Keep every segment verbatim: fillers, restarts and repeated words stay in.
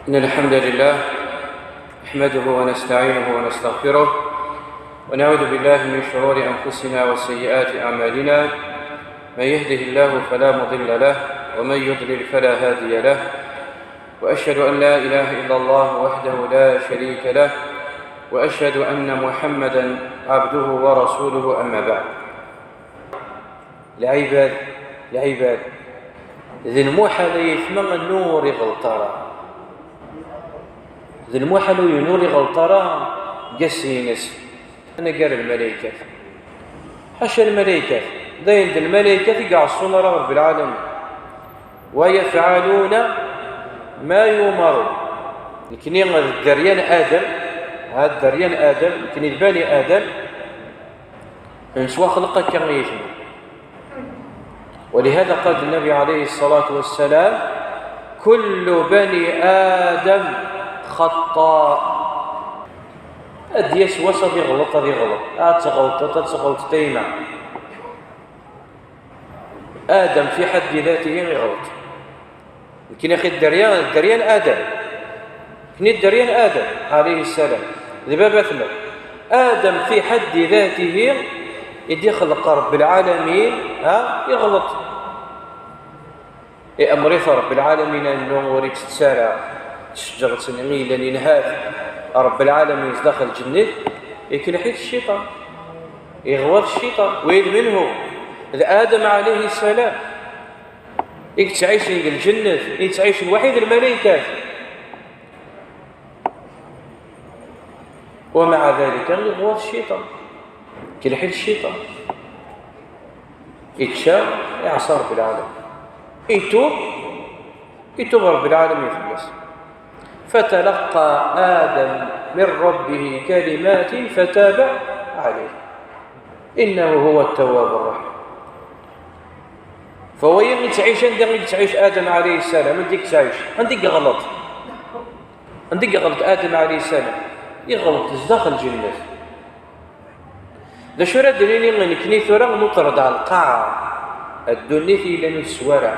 إن الحمد لله نحمده ونستعينه ونستغفره، ونعوذ بالله من شرور أنفسنا وسيئات أعمالنا. من يهده الله فلا مضل له، ومن يضلل فلا هادي له. وأشهد أن لا إله إلا الله وحده لا شريك له، وأشهد أن محمدا عبده ورسوله، أما بعد. Lɛibad, lɛibad, d lmuḥal ay aytma annu ur iɣelṭ ara. D lmuḥal uyen ur iɣelṭ ara deg ass-ines, anagar lmalaykat. Ḥaca lmalaykat, d ayen d lmalaykat i iɛeṣṣun ara Rebbi lɛalamin. ويفعلون ما يؤمرون. Nekni d dderya n Adam, ha dderya n Adam, nekni d bani Adam, nettwaxleq akka i yitma. ولهذا قال النبي عليه الصلاة والسلام: كل بني آدم خطاء. Ad d-yas wass ad iɣelṭ, ad iɣelṭ, ad tɣelṭeḍ, ad tɣelṭeḍ a yemma. Adam fi ḥaddi datihi iɣelṭ. Nekni axi dderya, dderya n Adam. Nekni dderya n Adam, alayhi ssalam. D baba-tneɣ. Adam fi ḥaddi datihi i d-ixleq Rebbi lɛalamin, ha, iɣelṭ. Iɛemmer-it Rebbi lɛalamin annu ur ittett ara ccǧeṛt-nni i yellan inha-t Rebbi lɛalamin zdaxel lǧennet, ikelleḥ-it cciṭan. Iɣwa-t cciṭan. Wid minhu? D Adam alayhi ssalam. I yettɛicen deg lǧennet, i yettɛicen waḥid lmalaykat. ومع ذلك iɣwa-t cciṭan. Ikelleḥ-it cciṭan. Ičča, iɛṣa Rebbi lɛalamin. Itub, itub Rebbi lɛalamin fell-as. فتلقى آدم من ربه كلمات فتاب عليه إنه هو التواب الرحيم. Fa wayen yettɛic anda i yettɛic Adam alayhi ssalam, anda i yettɛic? Anda i yeɣleḍ? Anda i yeɣleḍ Adam alayhi ssalam? Iɣleḍ zdaxel lǧennet. D acu ara d-nini nekni tura nuṭer-d ɣer lqaɛa? Ddunit yellan ur teswa ara.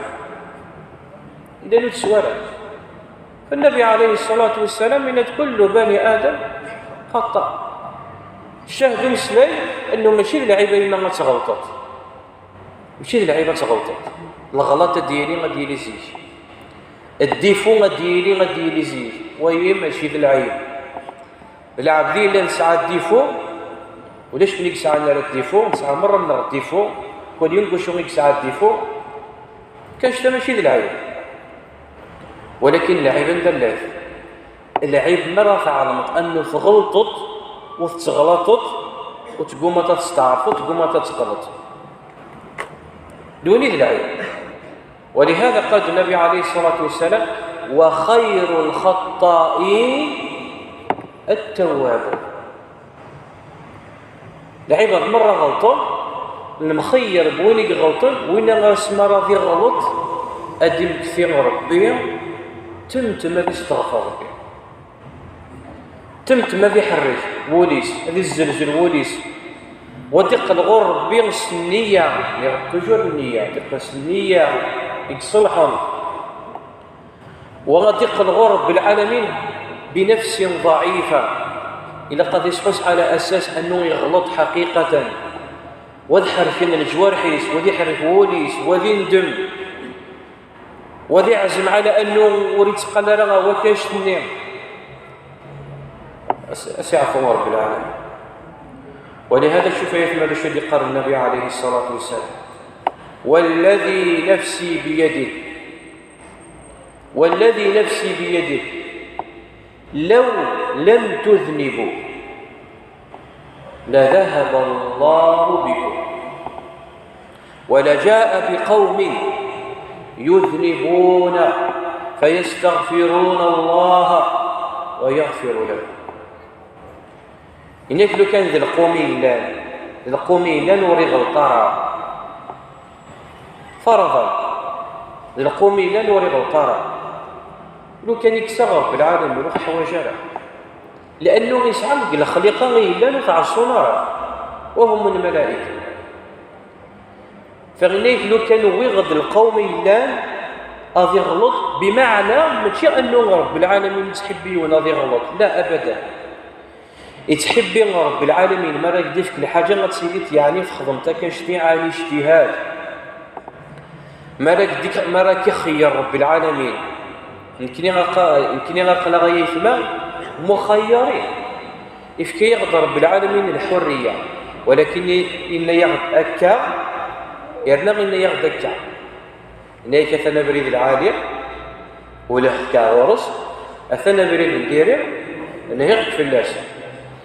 Yellan ur teswa ara. Fa Nnabi alayhi ssalatu wassalam yenna-d: كل بني آدم خطاء. Ccah d umeslay, annu mačči d lɛib a yemma ad tɣelṭeḍ. Mačči d lɛib ad tɣelṭeḍ. Leɣlaṭ ad d-yili, ad d-yili zik. Ddifu ad d-yili, ad d-yili zik. Wayi mačči d lɛib. Lɛebd yella nesɛa ddifu, ulac win i yesɛan ara ddifu, nesɛa merra-nneɣ ddifu, kul yiwen deg wacu i yesɛa ddifu, kan cta mačči d lɛib. Walakin lɛib anda llat? Lɛib mi ara tɛelmeḍ annu tɣelṭeḍ, ur tettɣlaṭeḍ, ur teggumaḍ ad testeɛrfeḍ, ur teggumaḍ ad teqqleḍ. D win i d lɛib. ولهذا قال النبي عليه الصلاة والسلام: وخير الخطائين التوابون. Lɛibad merra ɣelṭen, lemxeyyer n win i iɣelṭen, win asmi ara d-iɣleṭ, ad d-imekti Rebbi, temtem ad isteɣfer Rebbi. Temtem ad iḥerrek wul-is, ad izzelzel wul-is. Wa d-iqqel ɣur Rebbi s nniya, niɣ toujours nniya, d-iqqel s nniya i iṣelḥen. Wa ad d-iqqel ɣur Rebbi lɛalamin بنفس ضعيفة. Ilaq ad isḥus على أساس أنه iɣleṭ حقيقة. Wa ad ḥerken leǧwarḥ-is, wa ad iḥerrek wul-is, wa ad indem. Wa ad iɛzem على أنه ur itteqqal ara ɣer wakkact-nni. As-, as-, iɛfu Rebbi lɛalamin. ولهذا شوف يا ثماد شو يقال النبي عليه الصلاة والسلام: والذي نفسي بيده، والذي نفسي بيده، لو لم تذنبوا لذهب الله بكم ولجاء بقوم يذنبون فيستغفرون الله ويغفر لهم. Yenna-k lukan d lqum i yellan, d lqum i yellan ur iɣelṭ ara. Farḍan, d lqum i yellan ur iɣelṭ ara. Lukan i yessaɣ Rebbi lɛalamin ur teḥwaǧ ara. Liannu isɛa deg lexliqa i yellan ur tɛeṣṣun ara. وهم الملائكة. Fa yenna-k lukan uwiɣ-d lqawm i yellan Ad iɣleḍ, bimaɛna mačči annu Ṛebbi lɛalamin yettḥibbi yiwen ad iɣleḍ, la, abadan. Yettḥibbi Ṛebbi lɛalamin mi ara k-d-ifk lḥaǧa ad tiliḍ yeɛni txedmeḍ akka ccti ɛni ijtihad. Mi ara k-d-, mi ara k-ixeyyer Ṛebbi lɛalamin, nekkni aqa-, nekkni aql-aɣ ay aytma muxayyarin. Ifka-yaɣ-d Ṛebbi lɛalamin lḥurriya, walakin i-, inna-yaɣ-d akka, yerna inna-yaɣ-d akka. Yenna-yak atan abrid lɛali, ulehk ɣur-s, atan abrid n diri, nhiɣ-k fell-as.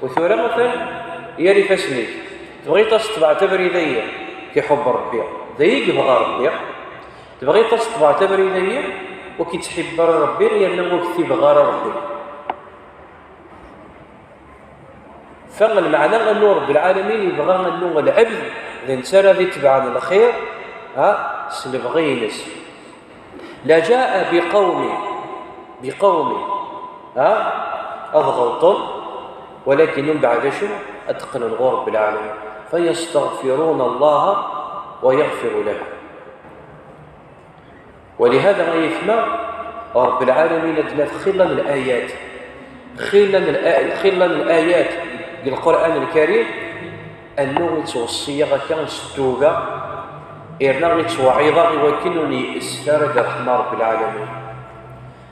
U tura atan yar ifassen-ik. Tebɣiḍ ad tetbeɛeḍ abrid-ayi, k-iḥubb Ṛebbi. D ayi i yebɣa Ṛebbi. Tebɣiḍ ad tetbeɛeḍ abrid-ayi, ur k-ittḥibbi ara Ṛebbi, yerna ur k-t-ibɣa ara Ṛebbi. Fa lmeɛna annu Ṛebbi lɛalamin yebɣa annu lɛebd d netta ara d-itebɛen lxir, ha, s lebɣi-ines. لجاء بقوم، بقوم، ha, ad ɣelṭen, walakin mbeɛd acu? Ad d-qqlen ɣur Ṛebbi lɛalamin. فيستغفرون الله ويغفر لهم. ولهذا ay aytma, Ṛebbi lɛalamin ad d-naf xilla n layat, xilla n la-, xilla n layat deg Lqur'an Lkarim, annu yettweṣṣi-yaɣ akka s ttuba, yerna yettweɛɛiḍ-aɣ i wakken ur neyes ara deg ṛṛeḥma n Ṛebbi lɛalamin.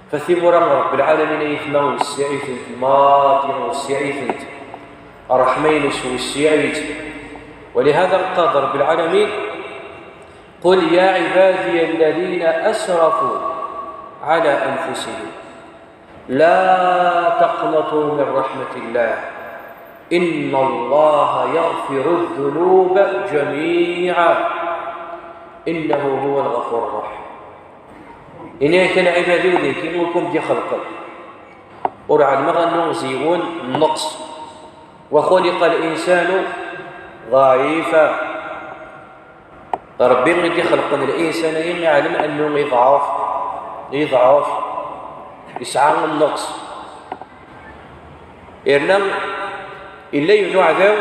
Fa timura n Ṛebbi lɛalamin ay aytma wessiɛ-itent, maḍi wessiɛ-itent, ṛṛeḥma-ines wessiɛ-itt. ولهذا قال رب العالمين: قل يا عبادي الذين أسرفوا على أنفسهم لا تقنطوا من رحمة الله إن الله يغفر الذنوب جميعا إنه هو الغفور الرحيم. Ini-yak a lɛibad-iw d nekk i ken-d-ixelqen. Ur ɛelmeɣ annu ɣez yiwen nnqes. وخلق الإنسان ضعيفا. Ṛebbi i d-ixelqen linsan-agi iɛlem annu iḍɛef, iḍɛef, yesɛa nnqes. Yerna yella yiwen uɛdaw,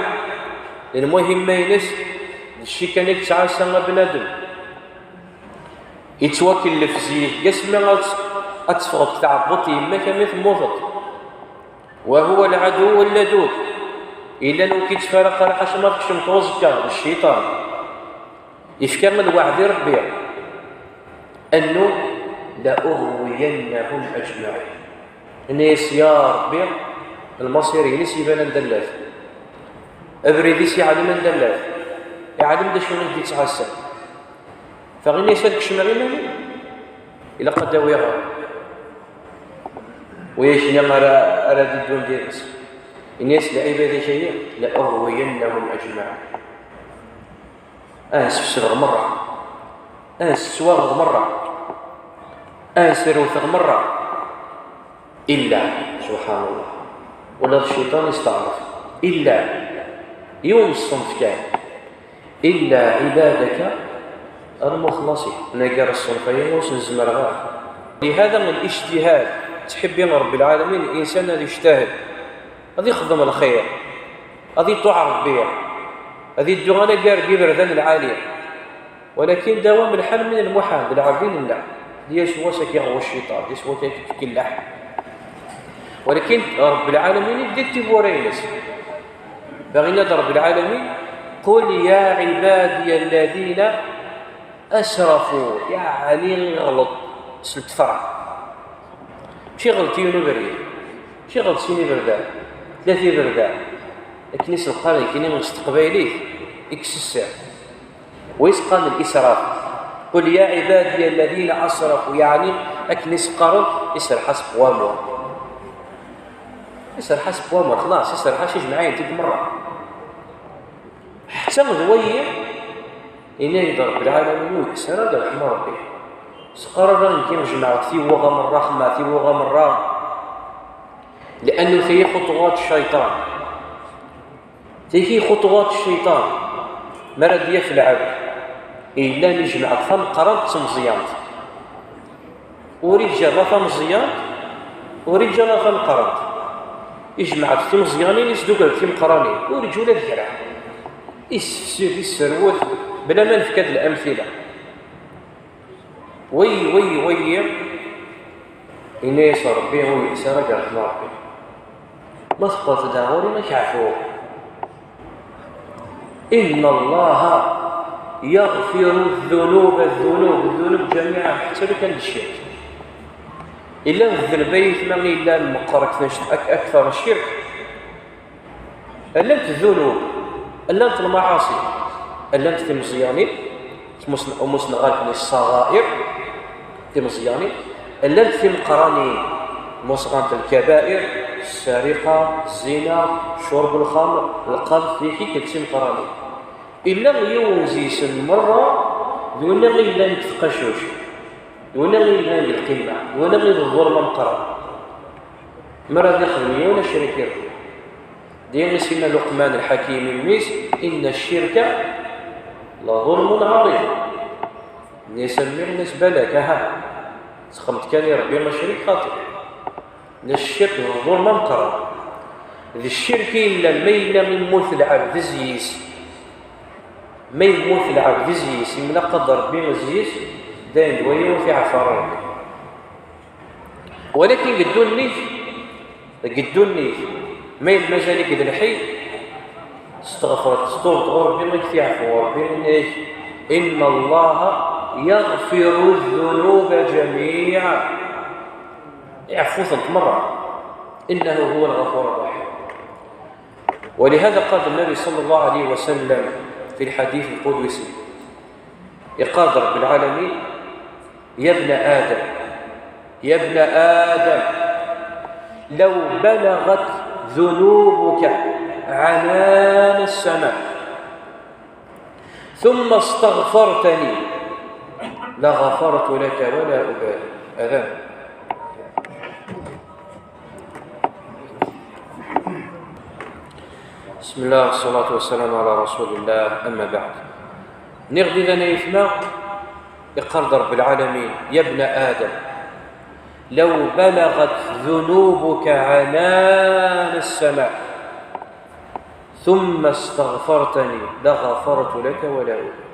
d lmuhimma-ines, d cci kan i yettɛassa bnadem. Yettwakellef zik, asmi ad, ad teffɣeḍ deg tɛebbuḍt n yemma-k armi temmuteḍ. وهو العدو اللدود. Yella ur k-ittfaraq ara ḥaca ma tkecmeḍ uẓekka, d cciṭan. Yefka lweɛd i Ṛebbi, annu: لأغوينهم أجمعين. Ini-as, ya Ṛebbi, lmaṣir-ines iban anda llat. Abrid-is iɛlem anda llat. Iɛlem d acu i d-ittɛassan. Fa ini-as ad kecmeɣ iman-iw, ilaq ad d-awiɣ wiyak-nni ara, ara d-iddun did-s. Ini-as, lɛibad-ik-agi, لأغوينهم أجمعين. Ad sfesdeɣ merra. Ad swaɣeɣ merra. Ad srewteɣ merra. إلا، سبحان الله، ula d cciṭan yesteɛṛef. إلا yiwen ṣṣenf kan. إلا عبادك المخلصين. Anagar ṣṣenf-agi ur sen-zemreɣ ara. لهذا الاجتهاد, ttḥibbi Ṛebbi lɛalamin, linsan ad ijtahad, ad ixdem lxir, ad iṭuɛ Ṛebbi, ad iddu anagar n yiberdan lɛali. Walakin dawam lḥal min lmuḥal, d lɛebd i nella. Yasuɛ s-ak-iɣwa cciṭan, Yasuɛ s-ak-ikelleḥ. Walakin Ṛebbi lɛalamin i d tiwwura-ines. Baɣ inna-d Ṛebbi lɛalamin: قل يا عبادي الذين أسرفوا, yeɛni iɣleḍ s lketṛa. Mačči iɣleḍ yiwen ubrid, mačči iɣleḍ sin iberdan, tlata iberdan. Akken i s-neqqar nekkini s teqbaylit, iksesser. Wa is-qqaren lisraf. قل يا عبادي الذين أسرفوا, yeɛni akken i s-qqaren, iserreḥ-as deg wamur. Iserreḥ-as deg wamur, xlaṣ, iserreḥ-as, ijmeɛ-iten-id merra. Ḥetta d wayi, yenna-yi-d Ṛebbi lɛalamin ur yekkes ara deg ṛṛeḥma Ṛebbi. Seqqar ara nekki jemɛeɣ tiwuɣa merra, xemmeɛ tiwuɣa merra. Li'annu tagi xuṭuwat cciṭan. Tagi xuṭuwat cciṭan. Mi ara d-yaf lɛebd, yellan ijmeɛ-d tameqqrant d tmeẓyant. Ur iǧǧa la tameẓyant, ur iǧǧa la tameqqrant. Ijmeɛ-d timeẓyanin, isdukkel d timeqqranin, ur iǧǧa ula d kra. Issefsed, isserwet, bla ma nefka-d lamtila. Wayyi, wayyi, wayyi, yenna-yas Ṛebbi, ur yelsi ara deg ṛṛeḥma n Ṛebbi. Ma teqqleḍ-d ɣur-i, ad k-ɛfuɣ. Inna Allaha yaɣfiru ddunub, ddunub, ddunub ǧamiɛa, ḥetta lukan d ccirk. Illa d ddneb ay aytma yellan meqqer akter, ak-, akter n ccirk. Llant ddunub, llant lmaɛaṣi, llant timeẓyanin, mus-, mus-, neɣ ṣṣaɣair, timeẓyanin, llant timeqqranin, mus-, llant lkabair, ssariqa, zzina, curb lxamr, lqadf, yakk d timeqqranin. Illa yiwen deg-sen merra, d winna i yellan deg tqacuct, d winna i yellan deg lqima, d winna i d ḍḍulm ameqqran. Mi ara d-ixdem yiwen acrik i Ṛebbi. Di i s-yenna Luqman lḥakim i mmi-s: "Inna ccirka la ḍulmun ɛaḍim." Nni-as a mmi, nni-as: "Balak, aha, texdmeḍ kan i Ṛebbi acrik, xaṭi." Nna: "Ccirk d ḍulm ameqqran." D ccirk i yellan ma yella yemmut lɛebd zzi-s. Ma yemmut lɛebd zzi-s, imlaq-d Ṛebbi zzi-s, dayen d waya ur t-iɛeffer Ṛebbi. Walakin deg ddunit, deg ddunit, ma yella mazal-ik d lḥi, steɣfer-d, testubeḍ ɣur Ṛebbi, ad k-t-yeɛfu Ṛebbi, yenna-ak: "Inna Allaha yaɣfiru ddunuba ǧamiɛa." Iɛeffu-tent merra. "Innahu huwa lɣafur ṛṛaḥim." ولهذا قال النبي صلى الله عليه وسلم في الحديث القدسي، يقال رب العالمين: "يا ابن آدم، يا ابن آدم، لو بلغت ذنوبك عنان السماء ثم استغفرتني لغفرت لك ولا أبالي." أذان. بسم الله والصلاة والسلام على رسول الله، أما بعد. Nniɣ-d idan ay aytma, iqqar-d Ṛebbi lɛalamin: "Ya bna Adam, law balaɣat dunubuka ɛanana ssama, thumma staɣfartani, laɣafartu laka wala ubali."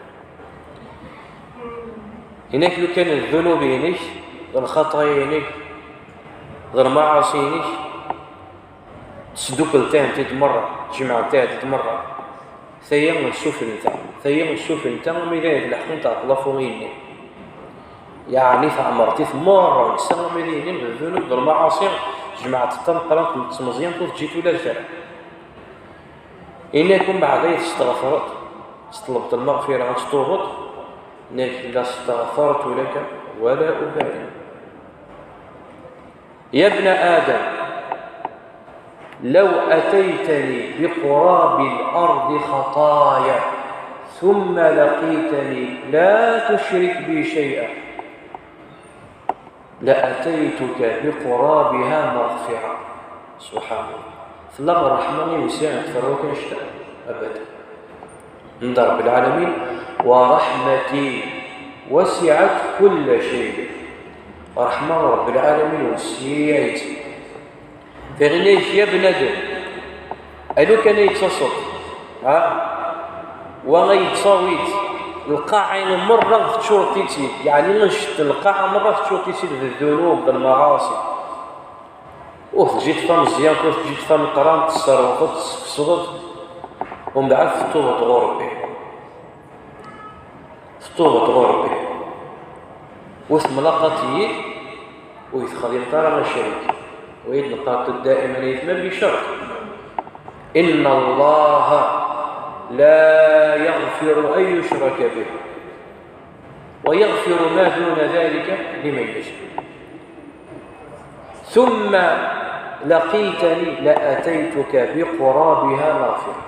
Inak lukan d ddunub-inek, d lxaṭaya-inek, d lmaɛaṣi-inek, tesdukkel-tent-id merra, tjemɛent-tent-id merra, taya n sufella, taya n sufella, ami d ayen tleḥqent ɣef lafu-nni. Yeɛni teɛmer-it merra, kkes ami d ayen d ddunub d lmaɛaṣi, jemɛent-tent meqqrent n tmeẓyant, ur teǧǧi-t ula d kra. Inak umbeɛd ay testeɣfreḍ, teṭlebeḍ lmeɣfira, ad tetubeḍ, inak: "La staɣfartu laka wala ubali." يا ابن آدم، لو أتيتني بقراب الأرض خطايا ثم لقيتني لا تشرك بي شيئا لأتيتك بقرابها مغفرة. سبحان الله. Tella ṛṛeḥma i wessiɛ n tferwa kan cta? Abadan. Nda Ṛebbi lɛalamin: "Wa raḥmati wasiɛat kulla cay." Ṛṛeḥma n Ṛebbi lɛalamin wessiɛet. Diɣen-ik, ya bnadem, a lukan ay d-taseḍ, ha? Wa ay d-tawiḍ lqaɛa-inu merra teččureḍ-itt-id, yeɛni annect n lqaɛa merra teččureḍ-itt-id d ddunub, d lmaɛaṣi. Ur teǧǧiḍ tameẓyant, ur teǧǧiḍ tameqqrant, tesserwteḍ, tesfesdeḍ, umbeɛd tettubeḍ ɣur Ṛebbi. Tettubeḍ ɣur Ṛebbi. Ur temlaqaḍ-iyi, ur yi-texdimeḍ ara acrik. Wa i d-neqqar-t daiman ay aytma, bicerṭ: إن الله لا يغفر أن يشرك به ويغفر ما دون ذلك لمن يشاء. ثم لقيتني لأتيتك بقرابها مغفرة.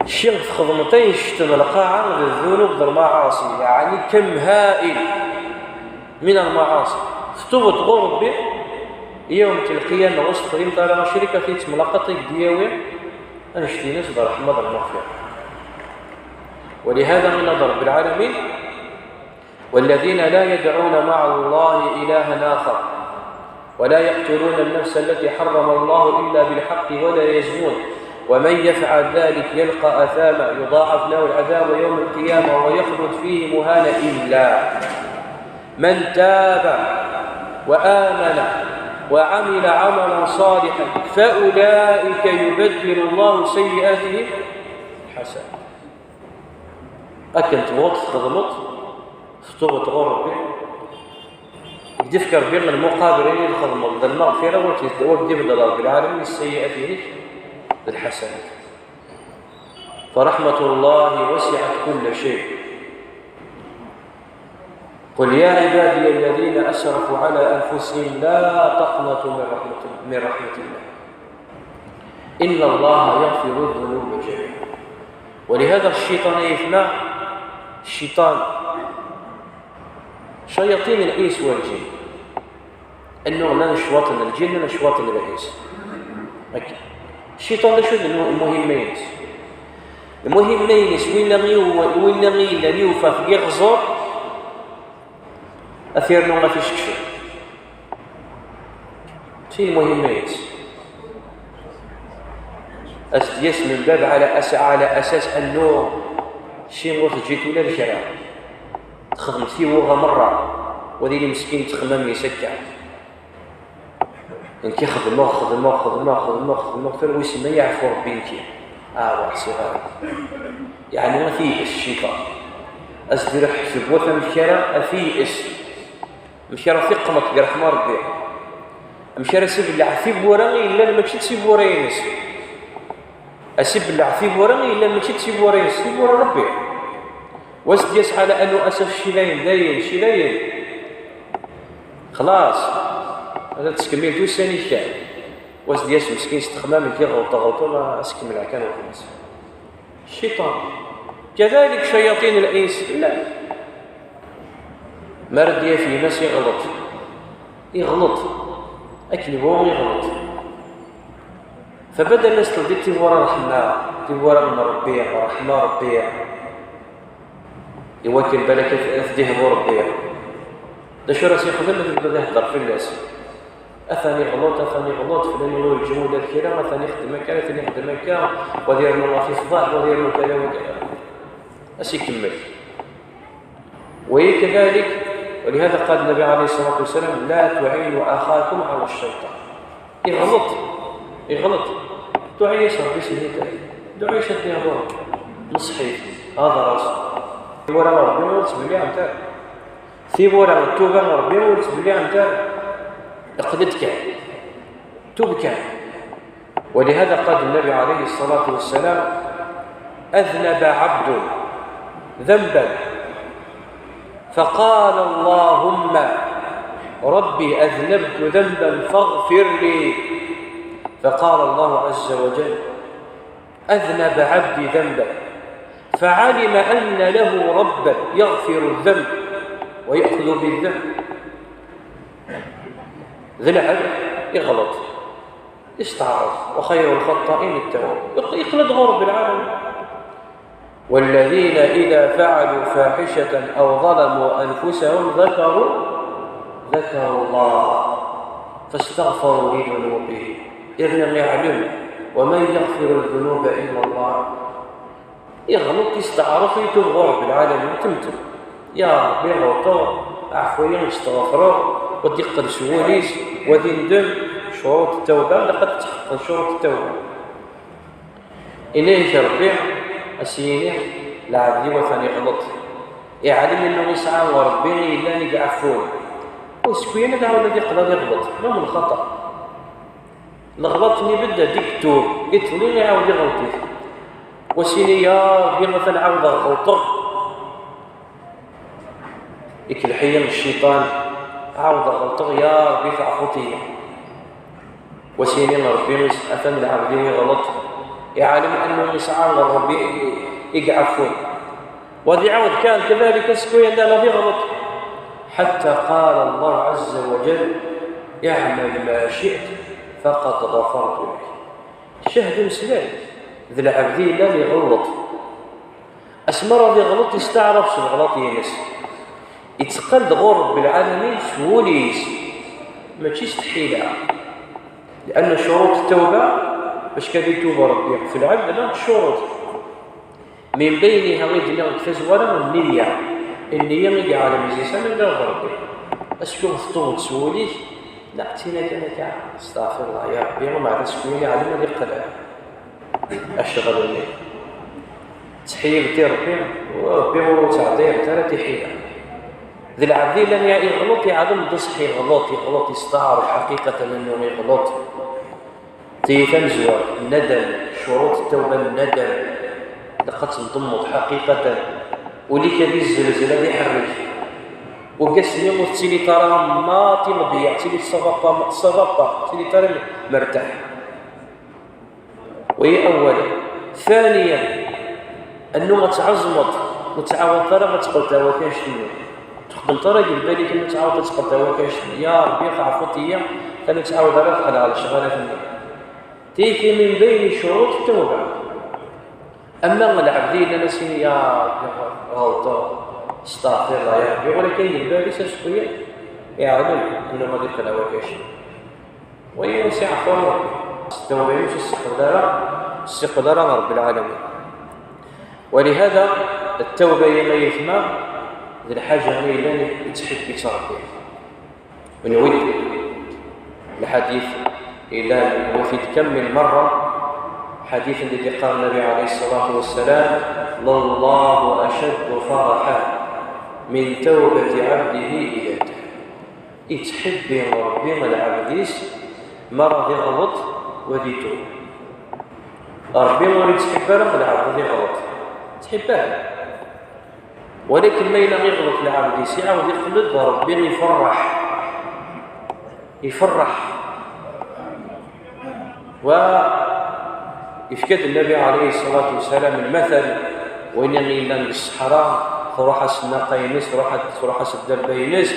Cci txedmeḍ annect n lqaɛa d ddunub d lmaɛaṣi, yeɛni كم هائل من المعاصي. Tettubeḍ ɣur Ṛebbi, yawm lqiyama ur s-texdimeḍ ara acrik, ad t-id-temlaqaḍ, ad k-d-yawi annect-ines d ṛṛeḥma d lmeɣfira. ولهذا yenna-d Ṛebbi lɛalamin: والذين لا يدعون مع الله إلها آخر ولا يقتلون النفس التي حرم الله إلا بالحق ولا يزنون ومن يفعل ذلك يلق أثاما يضاعف له العذاب يوم القيامة ويخلد فيه مهانا إلا من تاب وآمن وعمل عملا صالحا فأولئك يبدل الله سيئاتهم حسنات. Akken tebɣuḍ txedmeḍ, ttubeḍ ɣur Rebbi, i k-d-ifk Rebbi lmuqabil i txedmeḍ d lmeɣfira, wa k-d-ibeddel Rebbi lɛalamin sseyyi'at-inek d lḥasanat. فرحمة الله وسعت كل شيء. قل يا عبادي الذين أسرفوا على أنفسهم لا تقنطوا من رحمة من رحمة الله إن الله يغفر الذنوب جميعا. ولهذا الشيطان يفنى الشيطان شياطين الإنس والجن. Annu llan lecwaṭ n lǧin, llan lecwaṭ n lɛis. Akka. Cciṭan d acu d lmu-, lmuhimma-ines? Lmuhimma-ines, winna i-, winna i yellan iwfa deg iɣẓer, ad t-yernu ad t-isekcem. Si lmuhimma-ines. Ad s-d-yas min bab ɛla as-, ɛla asas annu ci ur teǧǧit ula d kra. Texdem tiwuɣa merra, wa d ili meskin ttexmam-is akka. Nekk i xedmeɣ, xedmeɣ, xedmeɣ, xedmeɣ, xedmeɣ, tura wissen ma yeɛfu Rebbi nekki. Ah, ur ḥsiɣ ara. Yeɛni ad t-yeyes cciṭan. Ad s-d-iruḥ seg tewwurt amek ara ad t-yeyes. Amek ara t-iqneṭ deg ṛṛeḥma Rebbi. Amek ara s-ibelleɛ tiwwura i yellan mačči d tiwwura-ines. Ad s-ibelleɛ tiwwura i yellan mačči d tiwwura-ines, tiwwura Rebbi. Wa s-d-yas ɛla annu asaf cilayen, dayen, cilayen. Xlaṣ. Ad tettkemmil d ussan-ik kan. Wa s-d-yas meskin s texmam, nekk i ɣelṭeɣ, ɣelṭeɣ, ma as-kemmleɣ kan weḥd-s. Cciṭan. Kadalik cyaṭin al-ins, llan. Mi ara d-yaf yemma-s iɣleṭ. Iɣleṭ. Akken iwumi iɣleṭ. Fabadal ad s-teldi tiwwura n ṛṛeḥma, tiwwura n Ṛebbi, ṛṛeḥma Ṛebbi. Iwakken balak ad, ad t-d-ihdu Ṛebbi. D acu ara s-yexdem? Ad yebdu ad iheddeṛ fell-as. Atan iɣleṭ, atan iɣleṭ, flan ur yeǧǧi ula d kra, atan ixeddem akka, atan ixeddem akka, wa ad yernu ɣef ifḍeḥ, wa ad yernu kada wa kada. Ad s-ikemmel. وهي كذلك، ولهذا قال النبي عليه الصلاة والسلام: "لا تعينوا أخاكم على الشيطان". Iɣleṭ, iɣleṭ. Duɛi-yas Ṛebbi s nnita. Duɛi-yas ad d-ihdu Ṛebbi. Neṣḥ-it, hder-as. Tiwwura n Ṛebbi ur ttbelliɛent ara. Tiwwura n ttuba n Ṛebbi ur ttbelliɛent ara. Iqqel-d kan. Tub kan. ولهذا قال النبي عليه الصلاة والسلام: "أذنب عبد ذنبا فقال: اللهم رب أذنبت ذنبا فاغفر لي." فقال الله عز وجل: "أذنب عبدي ذنبا فعلم أن له ربا يغفر الذنب ويأخذ بالذنب." D lɛebd iɣleṭ. Isteɛṛef, وخير الخطائين التواب. Iq-, iqqel-d ɣur Ṛebbi lɛalamin. والذين إذا فعلوا فاحشة أو ظلموا أنفسهم ذكروا، ذكروا الله فاستغفروا لذنوبهم. Yerna iɛlem, ومن يغفر الذنوب إلا الله. Iɣleṭ, isteɛṛef, itub ɣur Ṛebbi lɛalamin, temtem. Ya Ṛebbi, ɣelṭeɣ, ɛfu-yi, ad steɣfreɣ, wa d-iqqel s wul-is, wa d indem, ccuruṭ ttawba, ilaq ad tḥeqqen ccuruṭ ttawba. Yenna-yak Ṛebbi, a s-yini, lɛebd-iw atan iɣleṭ. Iɛlem innu isɛa Ṛebbi i yellan i iɛeffun. Ur yessekwi ara ad iɛawed ad iqqel ad iɣleṭ, ma n lxaṭer. Leɣlaṭ-nni bedda deg ttub, iṭṭel-it iɛawed iɣelṭ-it. Wa s-yini, ya Ṛebbi, atan ɛawdeɣ ɣelṭeɣ. Ikelleḥ-iyi cciṭan, ɛawdeɣ ɣelṭeɣ, ya Ṛebbi, teɛfuḍ-iyi. Wa s-yini Ṛebbi, atan lɛebd-iw iɣleṭ, iɛlem annu isɛa Ṛebbi i, i iɛeffun. Wa ad iɛawed kan kadalik asku yellan ad iɣleṭ. حتى قال الله عز وجل: "اعمل ما شئت فقد غفرت لك". Cahd umeslay, d lɛebd i yellan iɣelleṭ. Asmi ara d-iɣleṭ, isteɛṛef s leɣlaṭ-ines. Itteqqal-d ɣur Ṛebbi lɛalamin s wul-is, mačči s tḥila. Lianna ccuruṭ ttawba, bac kan itub Ṛebbi, f lɛebd llant ccuruṭ. Min bayniha i d-nniɣ deg tazwara, nniya. Nniya i yeɛlem zzi-s amek d Ṛebbi. Acku teṭṭuwed s wul-ik, neɣ d tin akken akka, astaɣfirullah ya Ṛebbi, umeɛda seg win iɛlem ad iqleɛ. Acɣel-nni. Ttḥeyyidet i Ṛebbi, u Ṛebbi ur ttɛeḍḍilet ara tiḥila. D lɛebd yellan ya iɣleṭ, iɛlem d ṣṣeḥ iɣleṭ, iɣleṭ, yesteɛṛef ḥaqiqatan annu iɣleṭ. Tiyita n zzwaǧ, nnadam, ccuruṭ n ttawba n nnadam, ilaq ad tendemmeḍ ḥaqiqatan, ul-ik ad izzelzel, ad iḥerrek. Urgaz-nni ur tettiliḍ ara ma timeḍya, tettiliḍ ça va pas, ça va pas, ur tettiliḍ ara mertaḥ. Waya awal. ثانيا, annu ad tɛeẓmeḍ, ur ttɛawaḍeḍ ara ad teqqleḍ d tawakanct-nni. Ur txeddmeḍ ara deg lbal-ik annu ad tɛawdeḍ ad teqqleḍ d tawakanct-nni. Ya Ṛebbi, teɛfuḍ-iyi, kan ur ttɛawadeɣ ara ad qqleɣ ɣer lecɣalat-nni. Tigi min bayni ccuruṭ n ttawba. Ama lɛebd yellan as-ini, ya Ṛebbi, ɣelṭeɣ, astaɣfirullah ya Ṛebbi, walakin deg lbal-is acku yeɛlem annu ad iqqel d awakanct. Wagi ur s-iɛeffu ara Ṛebbi. S ttawba-inu ur s-iqbel ara, ur s-iqbel ara Ṛebbi lɛalamin. ولهذا التوبة يا أيتما d lḥaǧa i yellan yettḥibbi-tt Ṛebbi. Nwi-d lḥadit yellan, nwi-t-id kamel merra, ḥadit anda i d-iqqar Nnabi ɛalayhi ṣṣalatu wassalam: لله أشد فرحا من توبة عبده إذا تاب. Ittḥibbi Ṛebbi lɛebd-is mi ara d-iɣleṭ u ad itub. Ṛebbi ur ittḥibbi ara lɛebd ad iɣleṭ. Ittḥibbi ara. Walakin ma yella iɣleṭ lɛebd-is, iɛawed iqleb, Ṛebbi iferreḥ. Iferreḥ. Wa yefka-d Nnabi ɛalayhi ṣṣalatu wassalam lmatal, win yellan deg ṣṣeḥra, truḥ-as nnaqa-ines, truḥ-, truḥ-as dderba-ines,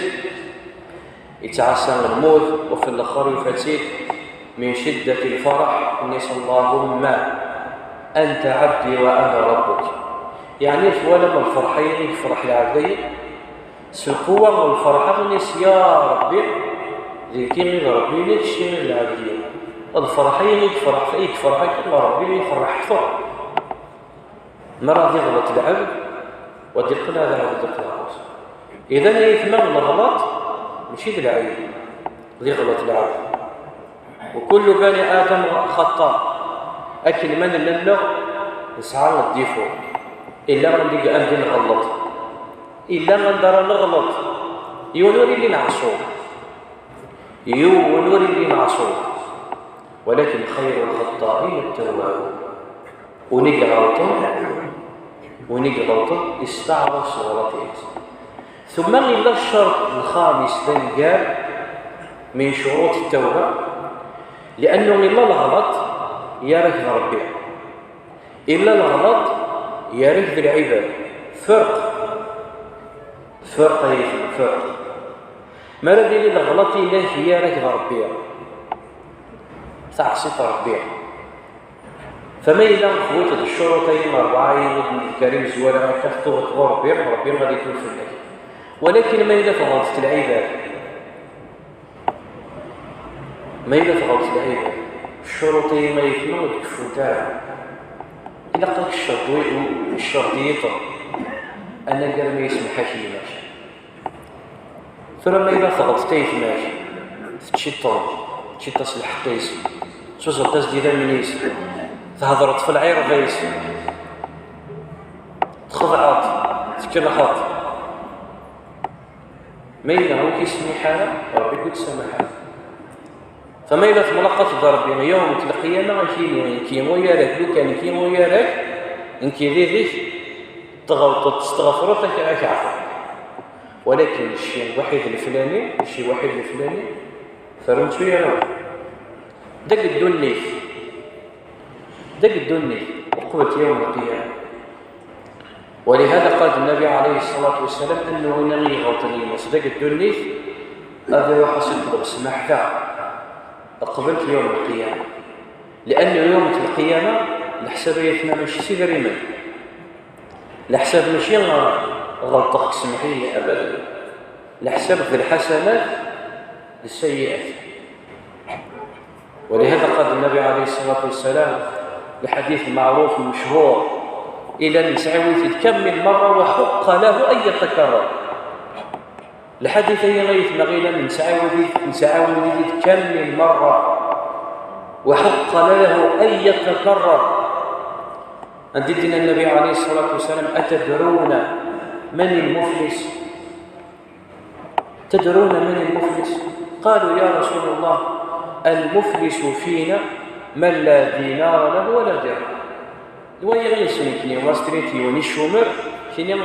yettɛassa lmut, u fi lexxer yufa-tt-id, من شدة الفرح, inna-yas: اللهم أنت عبدي وأنا ربك. Yeɛni, twalam lferḥ-ayi i yefreḥ lɛebd-ayi? S lqewwa n lferḥ, inna-yas: Ya Ṛebbi, d nekk i d Ṛebbi-inek, kečč i d lɛebd-iw. Lferḥ-ayi i yefreḥ, i yefreḥ akken Ṛebbi, iferreḥ akteṛ. Mi ara d-iɣleṭ lɛebd, wa d-iqqel ad iɛawed iqleɛ. Idan, ay aytma, leɣlaṭ mačči d lɛib, d iɣleṭ lɛebd. وكل بني آدم خطاء. Akken ma nella nneɣ nesɛa ddifo. Illa anda i, anda i nɣelleṭ. Illa anda ara neɣleṭ. Yiwen ur illi neɛṣu. Yiwen ur illi neɛṣu. ولكن خير الخطائين التوابون. Win i iɣelṭen, win i iɣelṭen, isteɛṛef s leɣlaṭ-ines. ثم yella ccerṭ lxamis d aneggar من شروط التوبة, لأنه illa leɣlaṭ yerra-k d Ṛebbi. Illa leɣlaṭ yerra-k d lɛibad. Ferq. Ferq, ay aytma, ferq. Mi ara d-yili leɣlaṭ-inek yerra-k d Ṛebbi, taɛṣiḍ Ṛebbi. Fa ma yella tewwiḍ-d ccuruṭ-ayi ṛebɛa i d-nefka imezwura, akka tetubeḍ ɣur Ṛebbi, Ṛebbi ad itub fell-ak. Walakin ma yella tɣelṭeḍ lɛibad, ma yella tɣelṭeḍ lɛibad, ccuruṭ-ayi, ay aytma, ur d-keffunt ara. Ilaq-ak ccerṭ wi-, ccerṭ yiṭen, anagar ma yesmeḥ-ak yimak. Tura ma yella tɣelṭeḍ aytma-k, teččiṭ-, teččiṭ-as lḥeqq-is, tuẓeḍ-as-d idammen-is, thedreḍ f lɛirḍ-is, txedɛeḍ, tkelḥeḍ. Ma yella ur k-ismiḥ ara, Ṛebbi ur k-id-samaḥ ara. Fa ma yella temlaqateḍ d Ṛebbi yawm n lqiyama, ad k-yini: nekki uyarak, lukan nekki uyarak, nekki did-k, tɣelṭeḍ, testeɣfreḍ, ad k-, ad k-ɛfuɣ. Walakin cci waḥid leflani, cci waḥid leflani, ferru-t ara. Deg ddunit, deg ddunit, uqbel yawm lqiyama. ولهذا قال النبي عليه الصلاة والسلام أنه إن يغلط الناس داك الدنيا، هذا هو حسن قدر سماحته قبل يوم القيامة. لأن يوم القيامة الحساب يتنا ماشي سي فريمن. الحساب ماشي غلطك سمحيني أبدا. الحساب في الحسنات السيئات. ولهذا قال النبي عليه الصلاة والسلام الحديث المعروف المشهور: إلى نسعوي كم من مرة وحق له أن يتكرر. Lḥadit-agi ay tmaɣilan nettɛawid-it, nettɛawid-it kammi n merra, وحق له أن يتكرر. Anda i d-yenna Nnbi ɛalayhi ṣṣalatu wa ssalam: أتدرون من المفلس؟ تدرون من المفلس؟ قالوا: يا رسول الله، المفلس فينا من لا دينار له ولا درهم. D wayeɣ i yesnekni, ma s-tiniḍ yiwen icumer, kini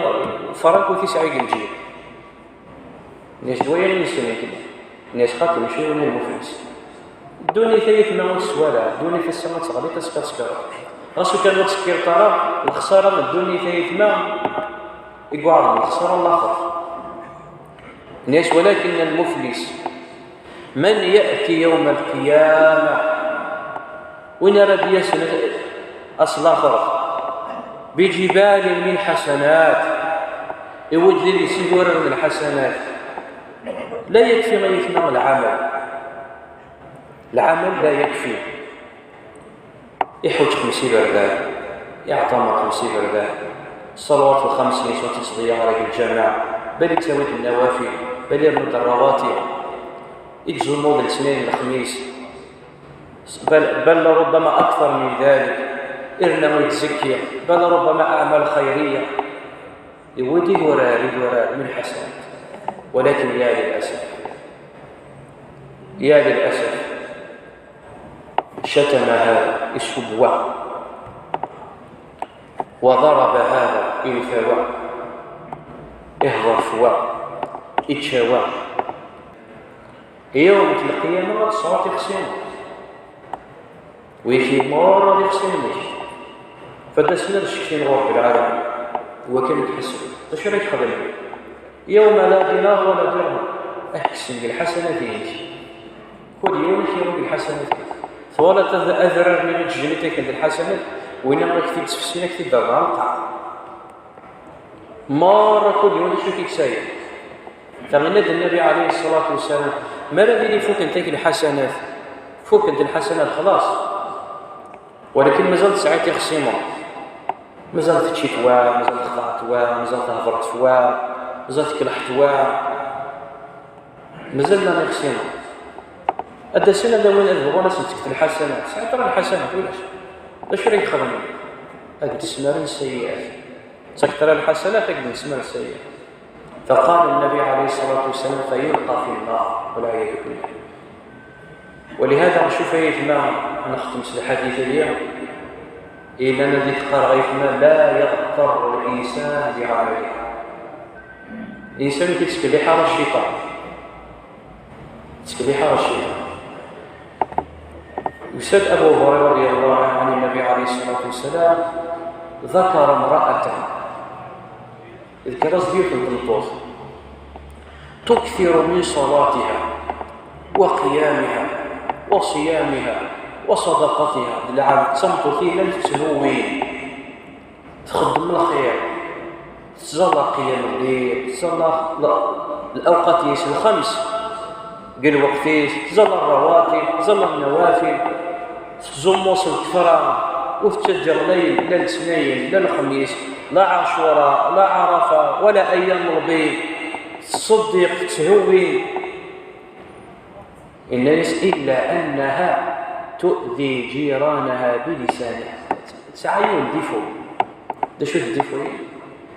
franku tisɛi deg lǧib. Nni-as d wayeɣ i yesnekni. Nni-as xaṭi, mačči yiwen n lmuflis. Ddunit ay atma ur teswala, ddunit ass-a ad teɣliḍ, azekka ad tekkreḍ. Ɣas ur kan ur ttekkireḍ ara, lexsara n ddunit ay atma i iɛeḍmen, lexsara n laxert. Nni-as: ولكن المفلس من يأتي يوم القيامة، win ara d-yasen ass laxert, بجبال من حسنات, iwwi-d d idis idurar n lḥasanat. لا يكفي ay atma lɛamal. Lɛamal لا يكفي. Iḥuǧ xems iberdan, iɛtamer xems iberdan, ṣṣalawat lxams-nni ur tt-ittḍeyyiɛ ara deg lǧameɛ, bal ittawi-d nnawafil, bal irnu-d rrawatib, ittẓummu d letnayen d lexmis, bal, bal ربما أكثر من ذلك, irna ittzekki, bal ربما أعمال خيرية, iwwi-d idurar, idurar من الحسنات. ولكن يا للأسف، يا للأسف، شتم هذا, isub wa, وضرب هذا, iwta wa, ihḍer f wa, ičča wa. Yawm n lqiyama ad tesɛuḍ ixṣimen. Wi k-yemmurren ixṣimen-ik. Fad ass-nni ad ccetkin ɣur Rebbi lɛalamin. Wakken ad k-ḥesben. D acu ara k-xedmen? يوم لا دينار ولا درهم. Ad k-kksen deg lḥasanat-inek. Kul yiwen ad k-yawi deg lḥasanat-ik. Twalaḍ ad, adrar-nni i d-ǧǧen i takken d lḥasanat, winna ad k-t-id-sefsin, ad k-t-id-rreɣ lqaɛ. Merra kul yiwen d acu i k-yettayen. Yenna-d Nnbi ɛalayhi ṣṣalatu wa ssalam, mi ara d-ini fukent-ak lḥasanat, fukent lḥasanat xlaṣ. Walakin mazal tesɛiḍ ixṣimen. Mazal teččiḍ wa, mazal texḍaɛeḍ wa, mazal thedreḍ f wa, mazal tkelḥeḍ wa. Mazal llan ixṣimen. Ad d-asen ad awin, ad bɣun ad sen-tekfeḍ lḥasanat. Tesɛiḍ ara lḥasanat, ulac. D acu ara k-xedmen? Ad k-d-smaren ssayiat. Ttakeḍ ara lḥasanat, ad k-d-nesmar ssayiat. فقال النبي عليه الصلاة والسلام: فيلقى في النار، والعياذ بالله. ولهذا نشوف يا جماعة، نختم في الحديث اليوم، إلا الذي تقرأ يا جماعة: لا يغتر الإنسان بعمله. الإنسان ما يتكلح على الشيطان. يتكلح على الشيطان. يسأل أبو هريرة رضي الله عنه عن النبي عليه الصلاة والسلام، ذكر امرأة, ذكر زبير في الطنطوس، تكثر من صلاتها وقيامها وصيامها وصدقتها. Lɛebd d tameṭṭut i llan tettnewwin, txeddem lxir, tettẓalla qiyam lleyl, tettẓalla l-, lawqat-is lxems deg lweqt-is, tettẓalla rrawatib, tettẓalla nnawafil, tettẓummu s lkefra, ur tettaǧǧa la, la letnayen, la lexmis, la ɛacura, la ɛarafa, wala ayyam lbid, tettṣeddiq, tetthewwi. Yenna-yas: إلا أنها تؤذي جيرانها بلسانها. Tesɛa yiwen difu. D acu-t difu-yi?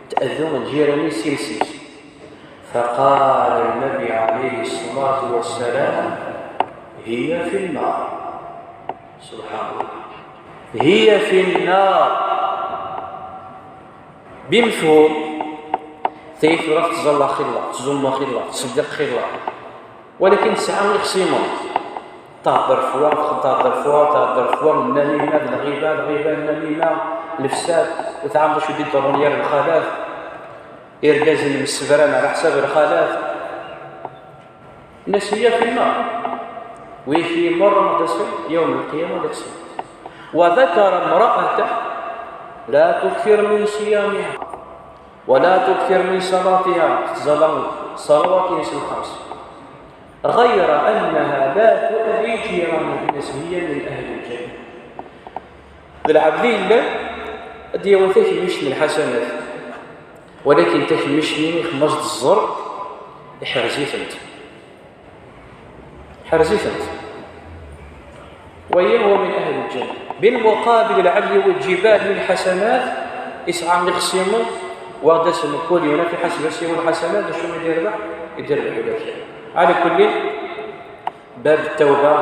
Tɛeddu lǧiran-is s iles-is. فقال النبي عليه الصلاة والسلام: هي في النار. سبحان الله. هي في النار. Bimefhum, tayet ur tettẓalla xilla, tettẓumma xilla, tettṣeddiq xilla. Walakin tesɛa ixṣimen. Tehder f wa, tehder f wa, tehder f wa, nnamima d lɣiba, lɣiba, nnamima, lefsad, ur tɛam d acu d-iḍerrun yir lxalat, irgazen msebran ɛla ḥsab lxalat. Nasiya fi nnar. Wi k-yemmurren ad d-asen yawm lqiyama ad ixṣim. وذكر امرأة لا تكثر من صيامها ولا تكثر من صلاتها, tettẓalla ṣṣalawat-ines lxams. غير أنها لا تؤذي جيرانها, nni-as هي من أهل الجنة. D lɛebd i yellan ad d-yawi takemmict n lḥasanat, walakin takemmict-nni, ma s-teẓẓer, Iḥrez-itent. Ḥrez-itent. Waya huwa min ahli lǧenna. Bilmuqabil, lɛali, wal ǧibal min lḥasanat, isɛa ixṣimen, wa d-asen mkul yiwen ad iḥaseb-as yiwen lḥasanat, d acu i d-irbeḥ? I d-irbeḥ ula d kra. Ɛla kulli, bab ttawba,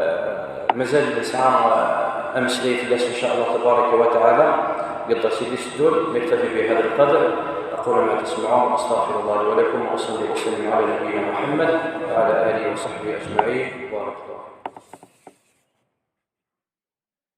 eh, mazal nesɛa, eh, ameslay fell-as, in ca Allah tabaraka wa taɛala, deg dders i d-iteddun. نكتفي بهذا القدر. أقول ما تسمعون، أستغفر الله لي ولكم، وأصلي وأسلم على نبينا محمد وعلى آله وصحبه أجمعين. بارك الله.